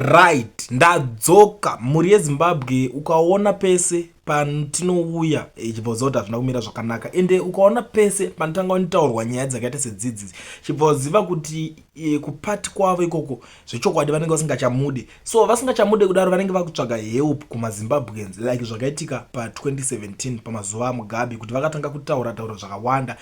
Right, ndadzoka mhuri yeZimbabwe. Ukaona pese patinouya chibva uziva kuti hazvina kumira zvakanaka, ende ukaona pese panotanga kutaurwa nyaya dzakaita sedzidzi, chibva uziva kuti kupati kwavo ikoko zvechokwadi vanenge vasingachamude. So vasingachamude kudaro, vanenge vakutsvaga help kumaZimbabweans, like zvakaitika pa2017 pamazuva aMugabe, kuti vakatanga kutaura taura zvakawanda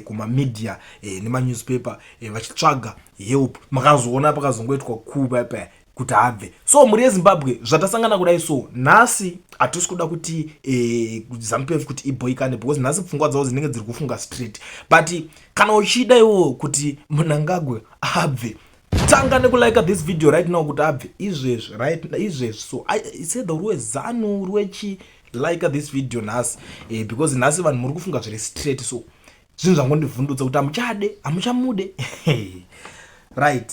kumamedia nemanewspaper vachitsvaga help. Makazoona pakazongoitwa kuva paya kuti abve. So mhuri yeZimbabwe, zvatasangana kudai, so nhasi hatisi kuda kuti ZANU PF kuti ibhoikane, because nhasi pfungwa dzavo dzinenge dziri kufunga straight. But kana uchida iwo kuti Mnangagwa abve, tanga nekulike this video right now kuti abve izvezvi, right izvezvi. So it's either uri weZANU, uri wechi, like this video nhasi because nhasi vanhu muri kufunga zviri straight. So zvinhu zvangondivhundutsa kuti hamuchade, hamuchamude, right?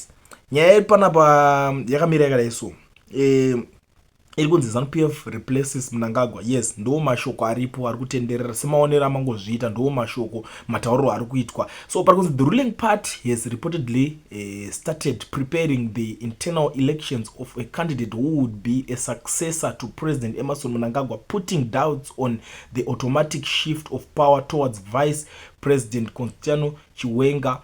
Nyaya yedu panapa yakamira yakadai. So iri kunzi ZANU PF replaces Mnangagwa. Yes, ndo mashoko aripo ari kutenderera, semaonero amangozviita, ndo mashoko, matauriro ari kuitwa. So pari kunzi the ruling party has reportedly started preparing the internal elections of a candidate who would be a successor to President Emmerson Mnangagwa, putting doubts on the automatic shift of power towards Vice President Constantino Chiwenga.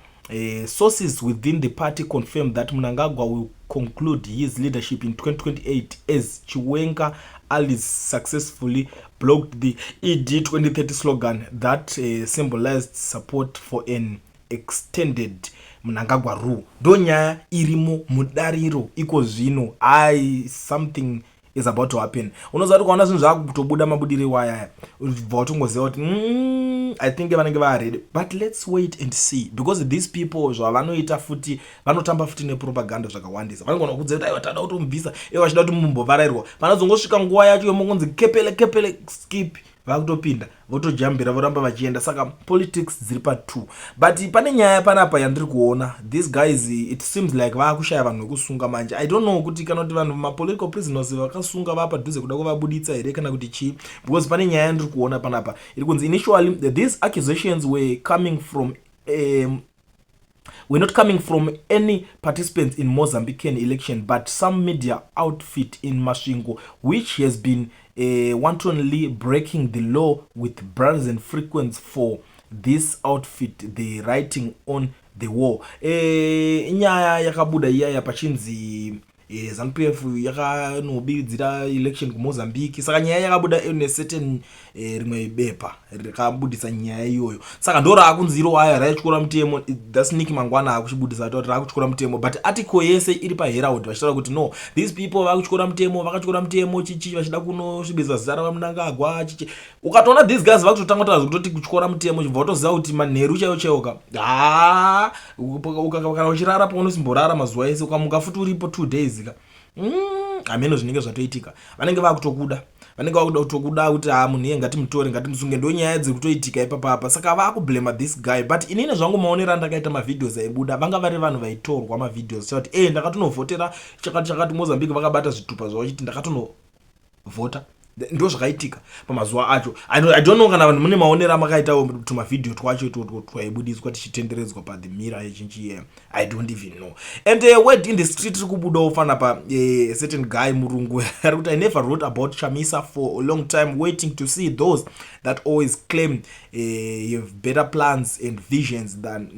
Sources within the party confirmed that Mnangagwa will conclude his leadership in 2028 as Chiwenga allies successfully blocked the ED 2030 slogan that symbolized support for an extended Mnangagwa rule. Ndo nyaya irimo mudariro iko zvino. I something is about to happen. Unoziva kuti ukaona zvinhu zvakutobuda mabudiro iwaya, ubva watongoziva kuti I think vanenge vaready, but let's wait and see, because these people zvavanoita futi, vanotamba futi nepropaganda zvakawandisa. Vanogona kudza kuti aiwa, tada kutomubvisa, ivo vachida kuti mumbovarairwa. Panozongosvika nguva yacho yomongonzi kepele kepele skip, vakutopinda, votojambira, voramba vachienda. Saka politics dziri pa2. But pane nyaya panapa yandiri kuona. These guys, it seems like vaakushaya vanhu vekusunga manje. I don't know kuti kana kuti vanhu mapolitical prisoners vakasunga vaapadhuze kuda kuvabuditsa here, kana kuti chii, because pane nyaya yandiri kuona panapa iri kunzi initially these accusations were not coming from any participants in Mozambican election, but some media outfit in Masvingo, which has been wantonly breaking the law with brazen frequency. For this outfit, the writing on the wall. Inyaya yakabuda iyaya pachinzi ZANU PF yakanobiridzira election kuMozambique. Saka nyaya yakabuda necertain rimwe bepa rakabudisa nyaya iyoyo. Saka ndo raakunzi iro aya raityora mutemo. That's Nick Mangwana akuchibudisa kuti raakutyora mutemo, but article yese iri paHerald vachitaura kuti no, these people vakutyora mutemo, vakatyora mutemo chichi, vachida kunosvibisa zita ravaMnangagwa chichi. Ukatoona these guys vakutotanga kutaura zvekutoti kutyora mutemo, chibva watoziva kuti manheru chaiwo chaiwoka. Ha, kana uchirara paunosimborara mazuva ese, ukamuka futi uripo 2 days ka, hameno zvinenge zvatoitika. Vanenge vakutokuda, vanenge vakuda kutokuda kuti ha, munhu iye ngatimutore, ngatimusunge. Ndo nyaya dziri kutoitika ipapapa. Saka vakublama this guy, but inini zvangu maonero andakaita mavideos aibuda, vanga vari vanhu vaitorwa mavideos chati ndakatonovhotera chakati chakati Mozambique, vakabata zvitupa zvavo chiti ndakatonovhota. Ndo zvakaitika pamazuva acho. I don't know kana vanhu mune maonero amakaitawo tumavhidhiyo twacho itwotwo twaibudiswa tichitenderedzwa pathe mirror yechinchi. I don't even know. And word in the street iri kubudawo panapa, certain guy murungu ari kuti, "I never wrote about Chamisa for a long time, waiting to see those that always claim have better plans and visions than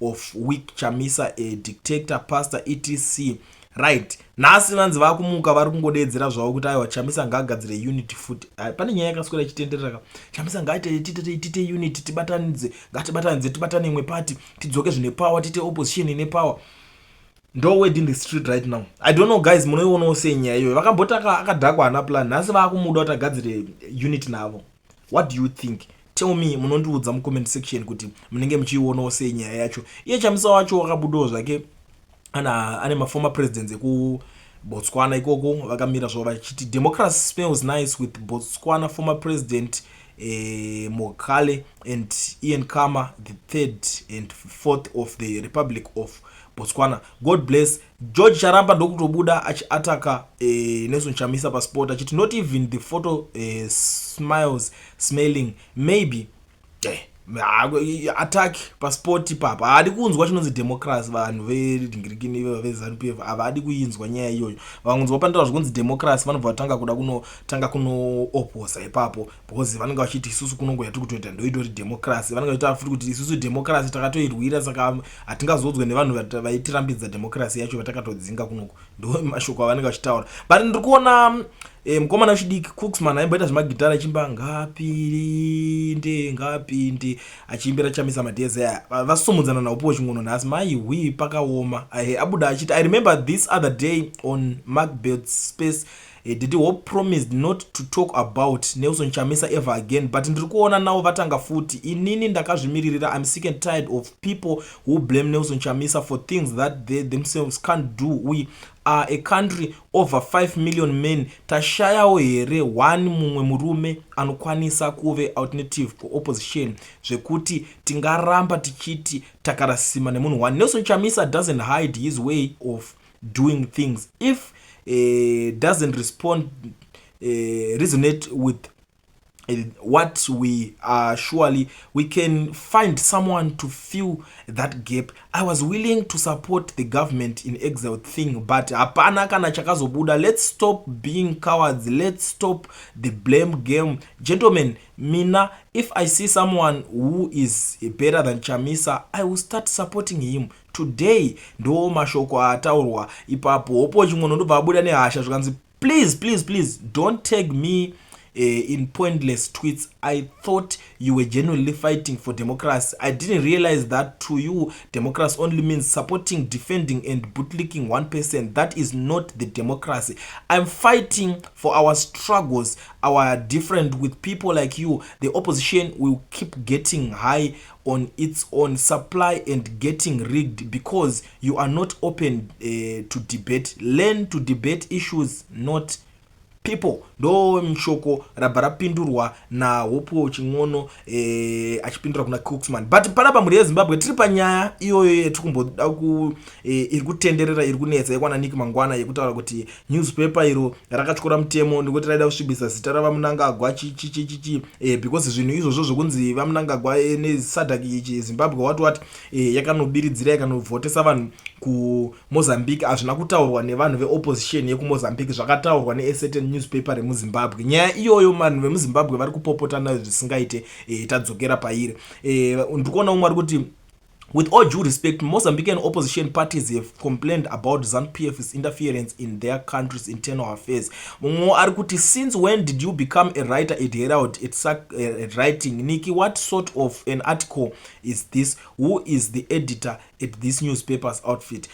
of weak Chamisa, a dictator, pastor, etc." Right, nhasi vanzi vakumuka vari kungodedzera zvavo kuti aiwa, Chamisa ngaagadzire unity futi. Pane nyaya yakaswera ichitenderera ka, Chamisa ngaaite tite unity, tibatanidze, ngatibatanidze, tibatane imwe party, tidzoke zvine power, tiite opposition ine power. Ndo word in the street right now. I don't know guys, munoionawo sei nyaya iyoyo? Vakamboti akadhakwa, hana plan. Nhasi vaakumuda kuti agadzire unity navo. What do you think? Tell me, munondiudza mucomment section kuti munenge muchiionawo sei nyaya yacho. Iye Chamisa wacho wakabudawo zvake ana ane maformer presidents ekuBotswana ikoko, vakamira zvavo vachiti democracy smells nice with Botswana former President Mogale and Ian Khama, the third and fourth of the Republic of Botswana. God bless. George Charamba ndokutobuda achiataka Nelson Chamisa pasport achiti not even the photo smiles smelling maybe. Attack pasport ipapo. Haadi kunzwa chinonzi democracy. Vanhu veringirikini veZANU PF havadi kuinzwa nyaya iyoyo. Vanzwa panotaura zvekunzi democracy, vanobva vatanga kuda kunotanga kunooposa ipapo, because vanenge vachiti isusu kunongo yatiri kutoita ndoitori democracy. Vanenge vachitaura futi kuti isusu democracy takatoirwira, saka hatingazodzwe nevanhu vaitirambidza democracy yacho vatakatodzinga kunoko. Ndo mashoko avanenge vachitaura. But ndiri kuona mukomana wechidiki Cooksman aimboita zvemagitara, achimba "Ngapinde ngapinde", achiimbira Chamisa madhezi aya, vasumudzana naHopewell Chin'ono nhasi. Maihwi, pakaoma. Abuda achiti, "I remember this other day on Macbeth's space, Daddy Hope promised not to talk about Nelson Chamisa ever again, but ndiri kuona navo vatanga futi. Inini ndakazvimiririra. I'm sick and tired of people who blame Nelson Chamisa for things that they themselves can't do. We are a country over 5 million men. Tashayawo here one mumwe murume anokwanisa kuve alternative kuopposition, zvekuti tingaramba tichiti takarasima nemunhu one? Nelson Chamisa doesn't hide his way of doing things. If doesn't respond resonate with what we are, surely we can find someone to fill that gap. I was willing to support the government in exile thing, but hapana kana chakazobuda. Let's stop being cowards. Let's stop the blame game, gentlemen. Mina, if I see someone who is better than Chamisa, I will start supporting him today." Ndo mashoko ataurwa ipapo. Hopewell Chin'ono ndobva abuda nehasha, zvikanzi, "Please, please, please don't tag me in pointless tweets. I thought you were genuinely fighting for democracy. I didn't realize that to you democracy only means supporting, defending and bootlicking one person. That is not the democracy I'm fighting for. Our struggles are different with people like you. The opposition will keep getting high on its own supply and getting rigged because you are not open to debate. Learn to debate issues, not people." Ndo mshoko rabva rapindurwa naHopewell Chin'ono achipindura kuna Cooksman. But panapa, mhuri yeZimbabwe, tiri panyaya iyoyo yetiri kumboda ku iri kutenderera, iri kunetsa, yekwana Nick Mangwana, yekutaura kuti newspaper iro rakatyora mutemo nekuti raida kusvibisa zita ravaMnangagwa chichichichi because zvinhu izvozvo zvokunzi vaMnangagwa neSADC ichi, Zimbabwe, what what, yakanobiridzira, ikanovhotesa vanhu kuMozambique, hazvina kutaurwa nevanhu veopposition yekuMozambique, zvakataurwa neacertain newspaper remuZimbabwe. Nyaya iyoyo vanhu vemuZimbabwe vari kupopota nayo zvisingaite. Tadzokera pairi. Ndikuona umwe ari kuti, "With all due respect, Mozambican opposition parties have complained about ZANU-PF's interference in their country's internal affairs." Mumwe ari kuti, "Since when did you become a writer at Herald at writing? Nikki, what sort of an article is this? Who is the editor at this newspaper's outfit?"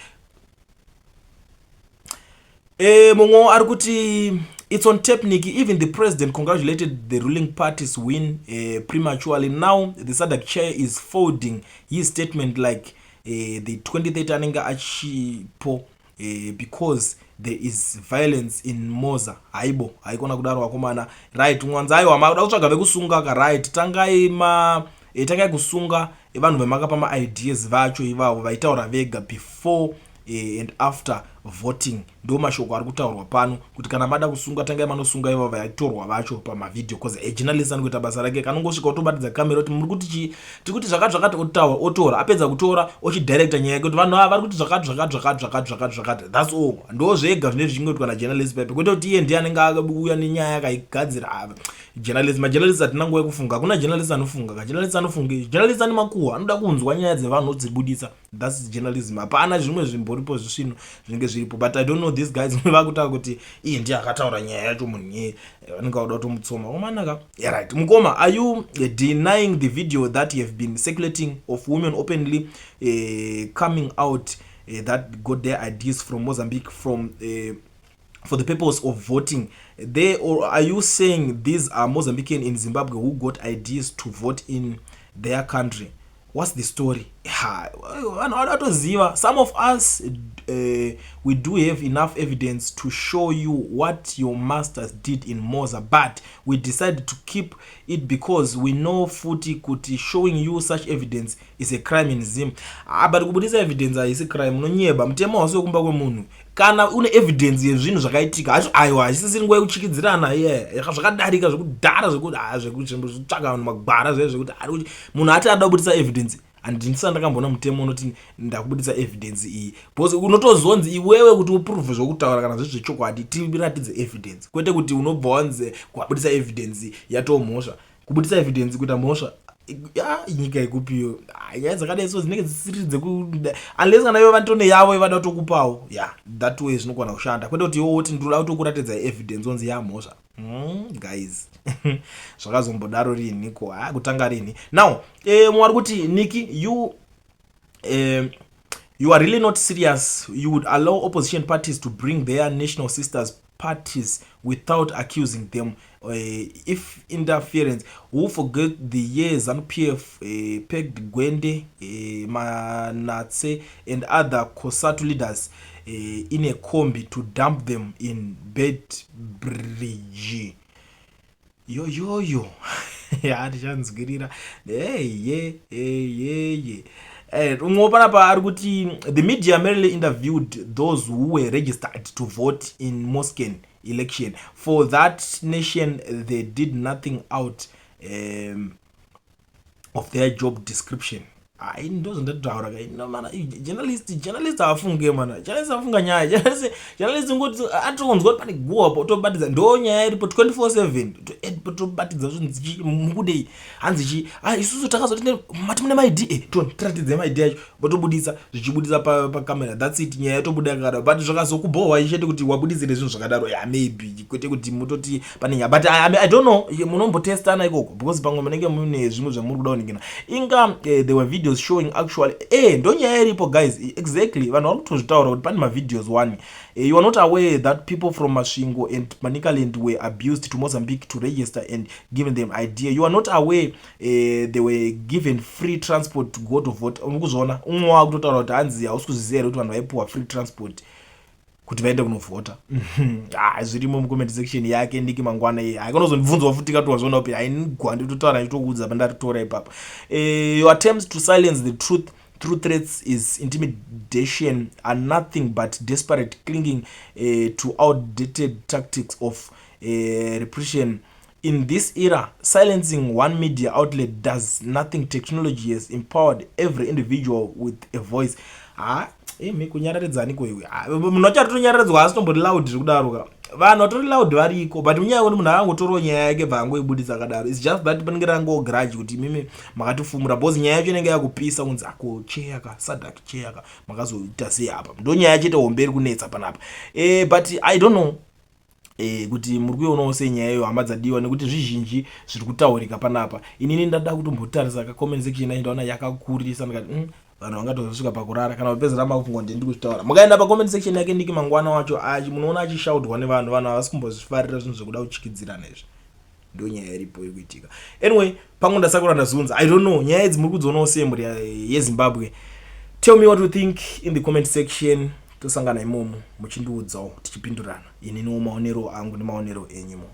Mumwe ari kuti, "It's on tape, Nikki. Even the president congratulated the ruling parties win prematurely. Now the SADC chair is folding his statement like the 2030 anenge achipo because there is violence in Moza. Haibo, haikona kudaro, vakomana." Right, mwanzi, aiwa, makuda kutsvaga vekusunga ka. Right, tangai ma tangai kusunga vanhu vemakapa maideas vacho ivavo vaitaura vega before and after voting. Ndo mashoko ari kutaurwa pano kuti kana mada kusunga, tangai manosunga ivavo vaitorwa vacho pamavhidhio, because ajournalist anokuita basa rake, kanongosvika otobatidza kamera kuti muri kuti chii, tiri kuti zvakati zvakati, otaura, otora, apedza kutora, ochidirecta nyaya yake kuti vanhu ava vari kuti zvakati zvakati zvakati zvakati zvakati zvakati. That's all. Ndo zvega zvinenge zvichingoitwa najournalist pepe, kwete kuti iye ndiye anenge auya nenyaya akaigadzira. Journalist, majournalist hatina nguva yekufunga. Hakuna journalist anofunga ka. Journalist anofunga, journalist ane makuhwa, anoda kunzwa nyaya dzevanhu odzibudisa. That's journalism. Hapana zvimwe zvimboripo zvisvino zvinenge zviripo. But I don't know, these guys vakutaura kuti iye ndiye akataura nyaya yacho, munhu iye vanenge vakuda kutomutsoma omanaka. Right, mukoma, "Are you denying the video that have been circulating of women openly coming out that got their ideas from Mozambique from for the purpose of voting there, or are you saying these are Mozambican in Zimbabwe who got ideas to vote in their country? What's the story?" Vanhu vada kutoziva. "Some of us, we do have enough evidence to show you what your masters did in Moza, but we decided to keep it because we know futi kuti showing you such evidence is a crime in Zim." Ah, but kubudisa evidence haisi crime, unonyeba. Mutemo hausi wekumba kwemunhu. Kana une evidence yezvinhu zvakaitika, hacho aiwa, hachisisiri nguva yekuchikidzirana. Ye zvakadarika zvekudhara, zvekuti zvekutsvaga vanhu magwara zve zvekuti munhu ati ada kubudisa evidence. Handisati ndakamboona mutemo unoti ndakubudisa evidence iyi, because unotozonzi iwewe kuti uprove zvokutaura kana zviri zvechokwadi, tiratidze evidence, kwete kuti unobva wanzi kuabudisa evidence yatomhosva. Kubudisa evidence kuita mhosva ya nyika ikupiyo? Nyaya dzakadai so dzinenge dzisiri dzeku, unless kana ivo vanotone yavo ivada kutokupawo. Ya, that way zvinogona kushanda, kwete kuti iwo woti ndinoda kutokuratidza evidence, onzi yamhosva. Guys, zvakazombodaro riniko? Ha, kutanga rini now? Mwari kuti Niki, you are really not serious. You would allow opposition parties to bring their national sisters parties without accusing them if interference. Who forget the year ZANU-PF pegged Gwende, Manatse and other COSATU leaders in a combi to dump them in Beitbridge? Yoyoyo, hatichanzwirira. Eye, eyeye. Umwe panapa ari kuti the media merely interviewed those who were registered to vote in Moscan election. For that nation, they did nothing out of their job description. Ai, ndozvandataura mana, journalist haafunge mana, journalist afunga nyaya. Journalist ngoti atoonzwa kuti pane guwa po, tobatidza, ndo nyaya iripo 24/7, tobatidza zvinzi mukudei, hanzi chi isusu takazoti mati mune maID, tiratidze maID acho, votobudisa, zvichibudisa pakamera, that's it, nyaya yotobuda yakadaro. But zvakazokubhohwa chete kuti wabudisire zvinhu zvakadaro, ya, maybe kwete kuti mutoti pane nyaya, but I don't know, munombotestana ikoko, because pamwe munenge mune zvimwe zvamuri kuda kuningina. Inga there were videos showing actually. Ndo nyaya iripo, guys. Exactly, vanhu vari kutozvitaura kuti pane mavideos one. You are not aware that people from Masvingo and Manicaland were abused to Mozambique to register and given them idea. You are not aware they were given free transport to go to vote. Uri kuzviona, umwe wakutotaura kuti hanzi hausi kuzviziva here kuti vanhu vaipuwa free transport kuti vaende kunovhota? Ah, zvirimo mucomment section yake Ndiki Mangwana iye. Haikonozondibvunzwa futi kati wazviona upi? Hainigwa, nditotaura ndichitokuudza pandaritora ipapa. Your attempts to silence the truth through threats is intimidation are nothing but desperate clinging to outdated tactics of repression. In this era, silencing one media outlet does nothing. Technology has empowered every individual with a voice. Ha, imi kunyararidzani koiwe? Munhu wacho atotonyararidzwa, asi tombori loud zvekudaro ka. Vanhu vatori loud variko, but munyaya yekuti munhu akangotorawo nyaya yake bva angoibudisa akadaro, it's just that panenge rango grudge kuti imimi makatifumura, because nyaya yacho inenge yakupisa kunzi ako cheyaka SADC cheyaka makazoita sei apa. Ndo nyaya chete hombe iri kunetsa panapa. But I don't know kuti muri kuionawo sei nyaya iyo, hama dzadiwa, nekuti zvizhinji zviri kutaurika panapa. Inini ndada kutombotarisa kacomment section acho, ndaona yakakurisa, ndikati, vanhu vangatozosvika pakurara kana vapedzera makufunga kuti ndiri kuzvitaura." Mukaenda pacomment section yake Ndiki Mangwana wacho, munoona achishaudwa nevanhu. Vanhu havasi kumbozvifarira zvinhu zvekuda kuchikidzirana izvi. Ndo nyaya iripo iri kuitika. Anyway, pamwe ndasakura ndazunza, I don't know. Nyaya idzi muri kudzionawo sei, mhuri yeZimbabwe? Tell me what you think in the comment section. Tosangana imomo muchindiudzawo, tichipindurana ininiwo maonero angu nemaonero enyumo.